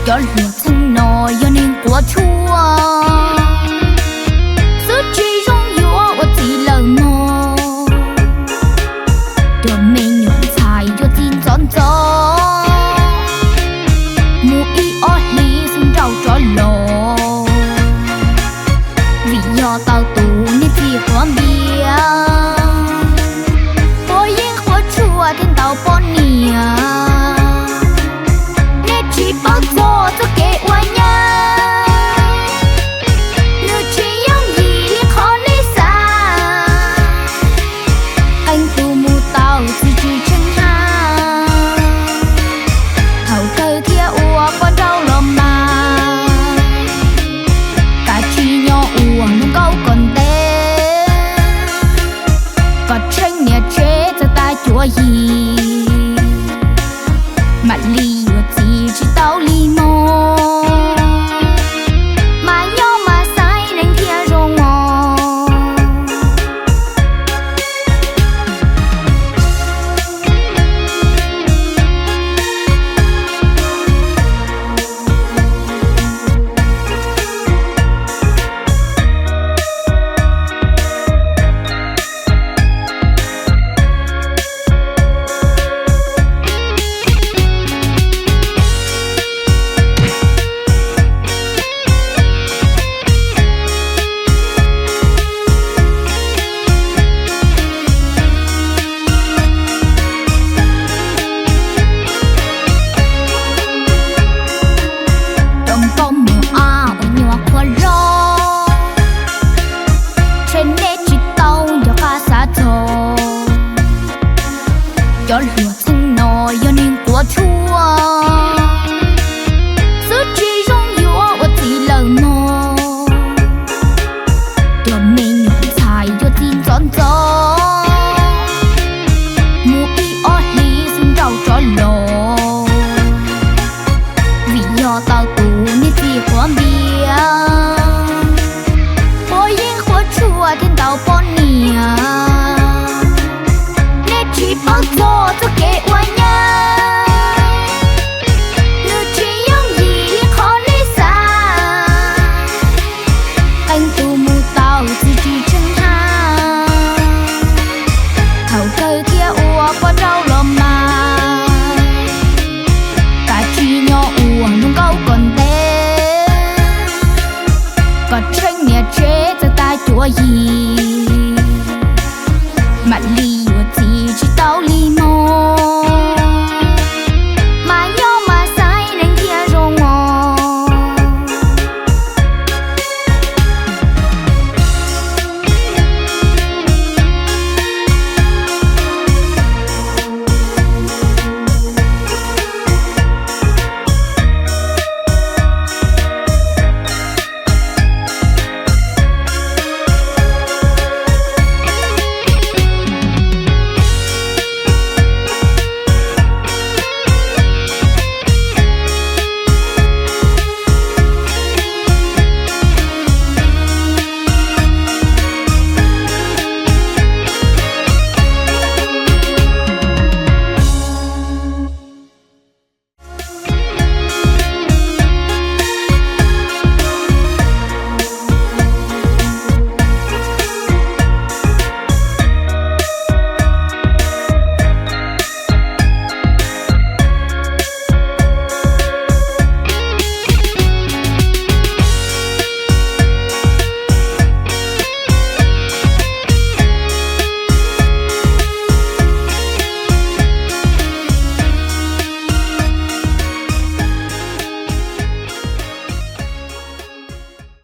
Cov hluas txheej no yog neeg quav tshuaj, xwb tsis zoo yuav ua txiv lawm mog. Cov me nyuam ntxhais yuav txiv ntxov ntxov, mus ib ob hlis xwb nrauj rov los. Vim yog tau tus niag txiv quav npias, quav yeeb quav tshuaj thiab ntau poj niam. Nej tsis paub txog txoj kev ua nyab, nws tsis yooj yim li qhov nej xav. Qee tus mus tau txiv tsis tsheej hab, thaum kawg thiaj ua poj nrauj los mas. Kav tsij nyob ua hluas nkauj kom ntev, kom tsheej niam tsev txawm tas cuav yig, mam li yuav txiv tsis tau li mog. Mas nyob mas xaiv neeg thiaj zoo os. Cov nkauj mus ab uas nyuam qhuav loj, ntshe nej tsis tau nco qab xav txog. Cov hluas txheej no yog neeg quav tshuaj, xwb tsis zoo yuav ua txiv lawm mog. Cov me nyuam ntxhais yuav txiv ntxov ntxov, mus ib ob hlis xwb nrauj rov los. Vim yog tau tus niag txiv quav npias, quav yeeb quav tshuaj thiab ntau poj niam. Nej tsis paub txog txoj kev ua nyab, nws tsis yooj yim li qhov nej xav. Qee tus mus tau txiv tsis tsheej hab, thaum kawg thiaj ua poj nrauj los mas. Kav tsij nyob ua hluas nkauj kom ntev, kom tsheej niam tsev txawm tas cuav yig,